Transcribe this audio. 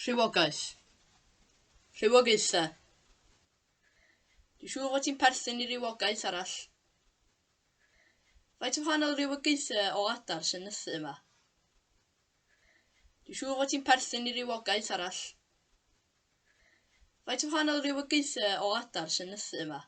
Rhywogaeth. Rhywogaethau. Dwi'n siŵr fod ti'n perthyn i rywogaeth arall. Faint o wahanol rywogaethau o adar sy'n nythu yma? Dwi'n siŵr fod ti'n perthyn i rywogaeth arall. Faint o wahanol rywogaethau o adar sy'n nythu yma?